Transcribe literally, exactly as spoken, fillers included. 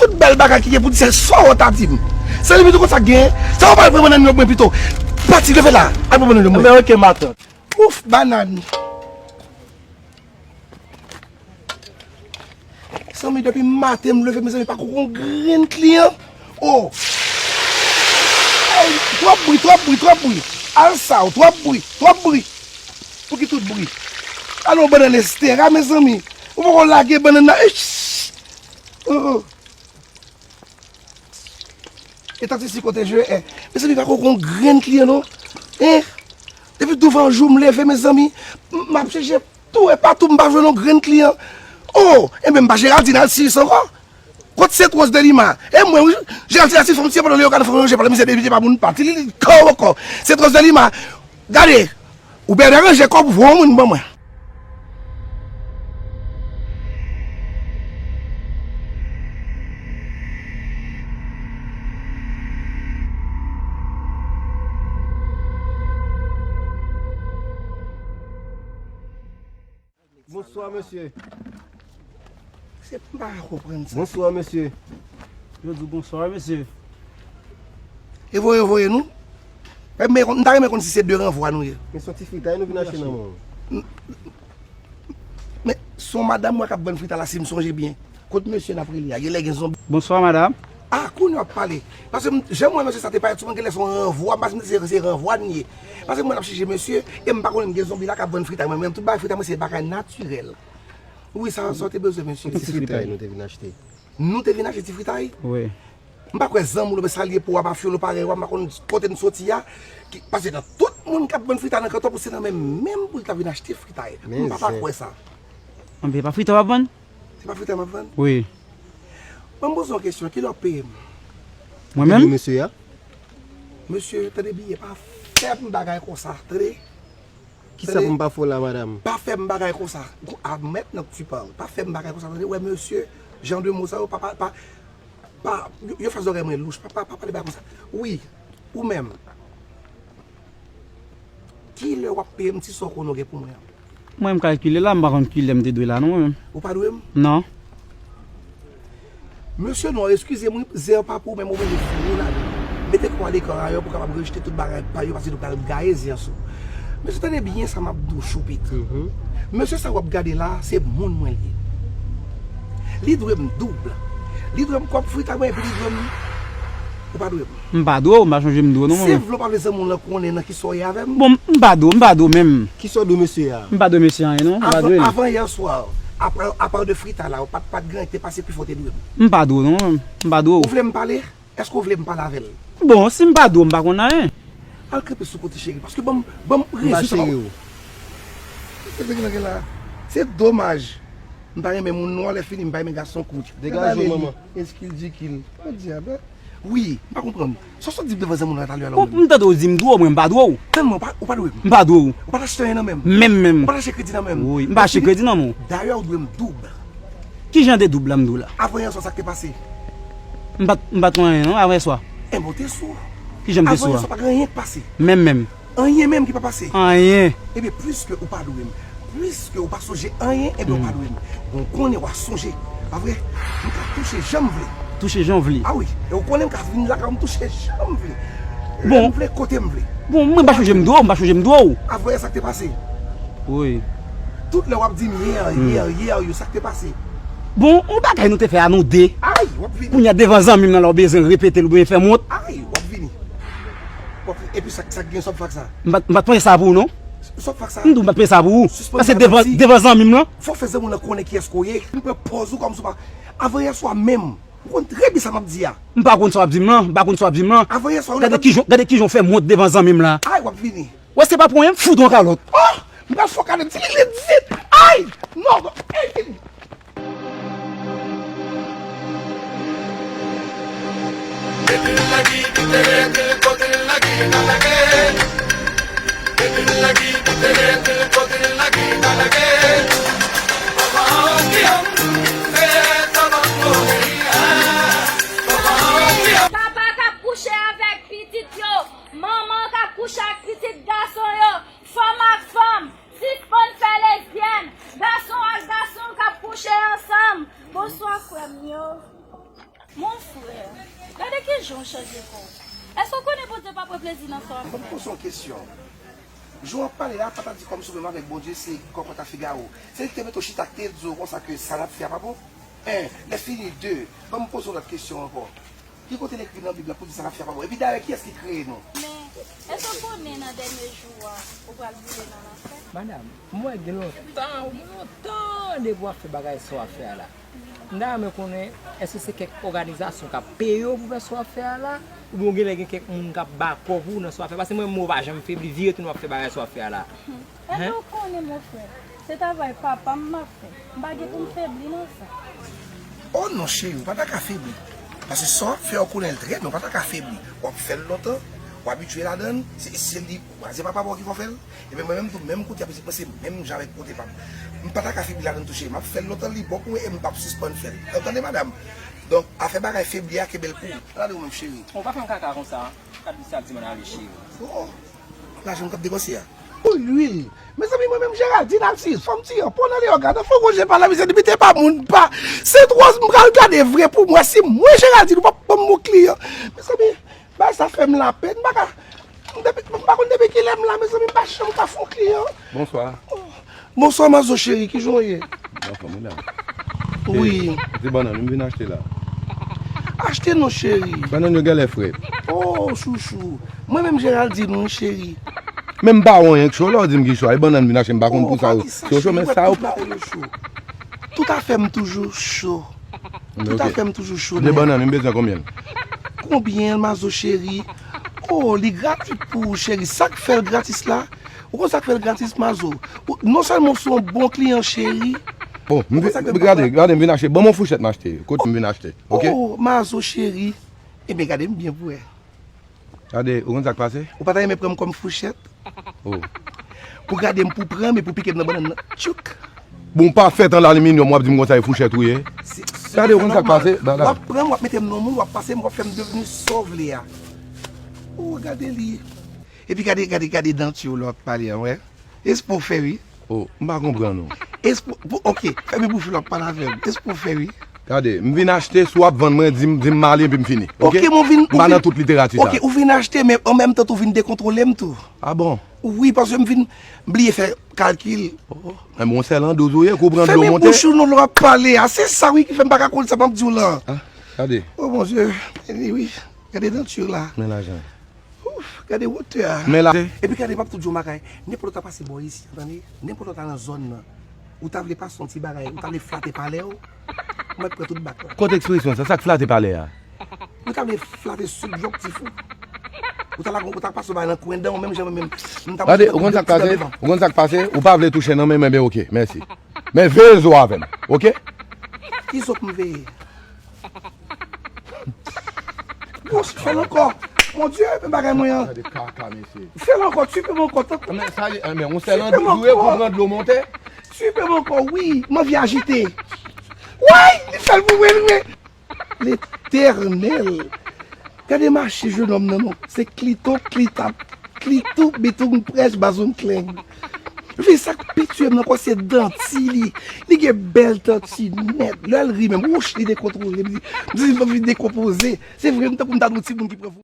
Tout bèl bagay ki gen pou di se sa w ta di m. San limit ou konn sa k genyen. Sa w pral pran bannann yo mwen pito. Pati leve la. Al pran bannann yo mwen. Enben, oke, matant. Ouf, bannann. Mezanmi, depi maten m leve, mezanmi, pa gon grenn kliyan. Oh! Ay, twòp bri, twòp bri, twòp bri. Al sa w, twòp bri, twòp bri. Pouki tout bri? Alon bannann estera, mezanmi. Ou poko lage bannann nan. Eish! Oh, oh. E tanti si kote je, eh. Mezanmi, pa gon grenn kliyan, non. Eh. Depi douvan jou m leve, mezanmi, m ap chèche tou e patou, m pa jwenn yon grenn kliyan. Oh, enben, m pa Geraldine Alcius ankò. Kot Sentwòz de Lima? E mwen, wi, Geraldine Alcius, fò m tiye pandan yo ka nan fò yo je pale, misye depi pa moun pati, li, li kò ankò. Sentwòz de Lima, gade, ou byen ranje kò w pou voye yon moun ban mwen. Bonswa, mesye. Se pa konprann sa. Bonswa, mesye. Yo di w bonswa, mesye. E voye, voye nou. Men, men, m ta renmen konn si se de ranvwa nou ye. Men se yon ti fritay nou vin achte nan men w. Men, se yon madanm mwen k ap vann fritay la, si m sonje byen. Kot mesye n ap rele a? Genlè gen zonbi. Bonswa, madanm. Ah, kounye a w ap pale. Paske m, jan m wè mesye sa te parèt sou mwen, genlè se yon ranvwa, m panse m se, se ranvwa n ye. Paske mwen ap chèche mesye, e m pa konnen m gen zonbi la k ap vann fritay mwen menm. Tout bagay fritay mwen se bagay natirèl. Wi, sa, sa w te bezwen, mesye? Ti fritay nou te vin achte. Nou te vin achte ti fritay? Wi. M pa kwè zanmi w, oubyen sa l ye pou w a, mafyolo parèy w a, m pa konn kote n soti a. Ki, paske nan tout moun k ap vann fritay nan kantò, pou se nan men menm pou l ta vin achte fritay. M pa ta kwè sa. Anben, pa fritay w ap vann? Se pa fritay m ap vann? Wi. Mwen poze yon kesyon, kilè w ap peye m? Mwen menm? Mesye a? Mesye, tande byen, pa fè m bagay konsa, tande? Kisa pou m pa fè w la, madanm? Pa fè m bagay konsa. Admèt nan ti pa w. Pa fè m bagay konsa, tande? Wè, mesye, jan de mo sa yo, pa, pa, pa, pa, yo, yo fè zòrèy mwen louch. Pa, pa, pa pale bagay konsa. Wi, ou menm. Kilè w ap peye m ti sa w konnen w gen pou mwen an? Mwen, m kalkile la, m pa konn kilè m te dwe la, non, mwen menm. Ou pa dwe m? Non. Mesye nwa, eskize m, wi, zen an pa pou ou menm, ou bezwen fini ladan. Mete kò w alekran ayè pou w kapab rejte tout bagay pa yo, paske nou pral gaye zen an sou ou. Mesye, tande byen sa m ap di w, choupit. Mesye sa w ap gade la, se moun mwen li ye. Li dwe m doub. Li dwe m kòb fritay mwen, epi li dwe m, ou pa dwe m. M pa dwe w, m pa chonje m dwe w non, mwen menm. Se vle w pa vle zanmi w lan konnen nan kisa w ye avè m? Bon, m pa dwe w, m pa dwe w menm. Kisa w dwe mesye a? M pa dwe mesye a anyen non, m pa dwe l. Avan, avan yè swa, apa, apa de fritay la, ou pa t, pa t gen anyen ki te pase pi fò w te dwe m. M pa dwe w non, mwen menm. M pa dwe w. Ou vle m pale? Èske w vle m pale avè l? Bon, si m pa dwe w, m pa konn anyen. Al kanpe sou kote cheri, paske ban m, ban m rezoud sa. M pa cheri w. Kisa w gen la? Se domaj. M pa renmen moun nwa, lè fini, m pa renmen gason kout. Degaje w, manman. Eskil dikil. Podyab, eh. Wi, m pa konprann. Sa w sot di m devan zanmi w la talè a la ou menm? M tande w di m dwe w, mwen m pa dwe w. Tann mwen, ou pa, ou pa dwe m. M pa dwe w. Ou pa t achte anyen nan men m. Menm, menm. Ou pa t achte kredi nan men m. Wi, m pa achte kredi nan men w. Dayè, ou dwe m doub. Ki jan de doub la m dwe w la? Avan yè swa, sa k te pase? M pa t, m pa t konn anyen non, avan yè swa. Enben, w te sou. Ki jan m te sou a? Avan yè swa, pa gen anyen k pase. Menm, menm. Anyen menm ki pa pase. Anyen. Ebyen, pliske ou pa dwe m, pliske ou pa sonje anyen, ebyen, ou pa dwe m. Bon, konnen w a sonje, pa vre? M ka touche jan m vle. Touche jan w vle. A wi, e ou konnen m ka vin lakay ou, m touche jan m vle. Lè m vle, kote m vle. Bon, mwen pa chonje m dwe w, m pa chonje m dwe w. Avan yè sa k te pase? Wi. Tout lè w ap di m yè, yè, yè, yo, sa k te pase? Bon, yon bagay nou te fè a nou de. Ay, w ap vini. Kounye a devan zanmi m nan la w bezwen repete l oubyen fè m wont. Ay, w ap vini. Epi sa, sa k gen, sa w ap fè ak sa? M pa, m pa t panse sa pou ou non. Sa w ap fè ak sa? M di w m pa t panse sa pou ou. Paske devan, devan zanmi m lan. Fò w fè zanmi w lan konnen kiyès ke w ye. M pran pòz ou kòmsi w pa. Avan yè swa menm, ou konn trè byen sa m ap di a. M pa konn sa w ap di m lan, m pa konn sa w ap di m lan. Avan yè swa, ou gade kijan, gade kijan w fè m wont devan zanmi m lan. Ay, w ap vini. Wè se pa pou anyen, m fout ou an kalòt. Oh! M pral fè w kalòt, di li, li di. Ay! Non, non, ey, vini. Papa k ap kouche avèk pitit yo, manman k ap kouche ak pitit gason yo, fanm ak fanm, sispann fè lesbyèn, gason ak gason k ap kouche ansanm. Bonswa, frè m yo. Jan w chanje kò w. Èske w konnen Bondye pa pran plezi nan sa w ap fè? Ban m poze w yon kesyon. Jan w ap pale la, pa ta di kòmsi w menm avèk Bondye se kòkòt a figaro. Se li ki te mete w chita, ki te di w konsa ke sa n ap fè a pa bon? En, lè fini, de, ban m poze w lòt kesyon ankò. Ki kote l ekri nan Bib la pou di sa n ap fè a pa bon? Epi dayè, kiyès ki kreye nou? Men, èske w konnen nan dènye jou a, ou pral boule nan lanfè? Madam, m wè gen lontan, ou gen lontan depi w ap fè bagay sa w ap fè a la. M ta renmen konnen, èske se kèk òganizasyon k ap peye w pou fè sa w ap fè a la? Oubyen w genlè gen kèk moun k ap ba kò pou w nan sa w ap fè? Paske mwen menm, mwen pa janm febli, vire tounen w ap fè bagay sa w ap fè a la. Èske w konnen, mon frè, se travay papa m m ap fè. M pa gen pou m febli nan sa. Oh non, cheri, ou pa ta ka febli. Paske sa w ap fè, ou konnen l trè byen, ou pa ta ka febli. W ap fè l lontan, ou abitye ladan l, se, se li, se papa pa w ki fè w fè l. Ebyen, mwen menm tou, menm kote a pitit mwen, se menm jan avèk kote pa m. M pa ta ka febli ladan l tou, cheri. M ap fè l lontan, li bon pou mwen e m p ap sispann fè l. Ou tande, madanm? Donk, afè bagay febli a, kenbe l pou ou. Gade ou menm, cheri. Ou pa fè m kaka konsa. Gad sa ap di mwen ale, cheri. Oh, oh. Lajan m k ap depanse a. Pou lwil. Mezanmi, mwen menm, Geraldine Alcius, fò m tiye yon po nan leyò, gade, fò gwo je pa la, mezanmi, te pa moun pa. Se twò, m pral gade vre pou mwen, si mwen, Geraldine, ou p ap ban m yon kliyan. Mezanmi, bagay sa fè m lapenn, m pa ka, m depi, m pa konn depi kilè m la, mezanmi, m pa janm ka fè yon kliyan. Bonswa. Oh. Bonswa, Mazo cheri, kijan w ye? Anfòm, wi la. Wi. E, se bannann wi m vin achte la. Achte non, cheri. Bannann yo genlè frèt. Oh, chouchou. Mwen menm Geraldine, wi, cheri. Men m pa wè anyen k cho, lè w di m ki cho a, e bannann m vin achte, m pa konn pou sa yo. Oh, pa di sa, cheri, m wè tout bagay yo cho. Tout afè m toujou cho. Tout afè m toujou cho nèt. De bannann, m bezwen konbyen l? Konbyen l, Mazo cheri? Oh, li gratwit pou ou, cheri. Sa k fè l gratis la? Ou konn sa k fè l gratis, Mazo? Ou, non sèlman ou se yon bon kliyan, cheri. Oh, m vin, gade, gade, m vin achte. Ban m yon fouchèt m achte. Kote m vin achte, oke? Oh, Mazo cheri. Ebyen, gade m byen pou wè. Gade, ou konn sa k pase? Ou pa ta renmen pran m kòm fouchèt? Oh. Pou gade m, pou pran m, epi pou pike m nan bannann nan. Tchouk! Bon, ou pa fèt an aliminyòm, w ap di m konsa e fouchèt ou ye? Gade, ou konn sa k pase? W ap pran m, w ap mete m nan moun, w ap pase m, w ap fè m devni sa w vle a. Oh, gade li. Epi gade, gade, gade danti w lè w ap pale an, wè. Espre w fè, wi. Oh, m pa konprann ou. Espre w, oke, fèmen bouch ou lè w ap pale avè m. Espre w fè, wi. Gade, m vin achte, si w ap vann mwen, di m, di m m ale epi m fini. Oke, m vin, m pa nan tout literati sa. Oke, ou vin achte, men an menm tan tou, ou vin dekontwole m tou. Ah bon? Wi, paske m vin bliye fè kalkil. Oh, men bon, sèl an douz ou ye, kou pran dlo monte. Fèmen bouch ou non lè w ap pale a. Se sa, wi, ki fè m pa ka konn sa m ap di w lan. Ah, gade. Oh, Bondye, wi. Gade danti w la. Men lajan. Ouf, gade wotè a. Men la. Epi gade, m ap tou di w yon bagay. Nenpòt lè w ta pase bò isi, tande? Nenpòt lè w ta nan zòn nan. Ou ta vle pase yon ti bagay, ou ta vle flate palè w. Ou mèt pran tout bak la. Kote ekspresyon sa, sa k flate palè a? Ou ta vle flate subjonktif ou. Ou ta la, ou ta pase yon bagay nan kwen dan w, menm jan mwen menm. Gade, ou konn sa k pase? Ou konn sa k pase? Ou pa vle touche nan men mwen, men oke, mèsi. Men veye zo avè m, oke? Ki zo pou m veye? Bouch, fè l ankò. Mon Dieu, men bagay mwen an. Gade kaka, mesye. Fè l ankò, tipe m ankò, tank. Men sa ye, men yon sèl an douz ou ye pou pran dlo monte. Tipe m ankò, wi, m anvi ajite. Way, li fè l pou mwen, wi. Letènèl. Gade mache jenòm nan, non. Se klito, klitap, klito, bitung, prèch, bazon, kleng. Wi, sa k pi tiye m nan kò se danti li. Li gen bèl danti nèt. Lè l ri menm, wouch, li dekontwole. M di, m di, m anvi dekonpoze. Se vre, m tankou m ta di yon timoun ki pran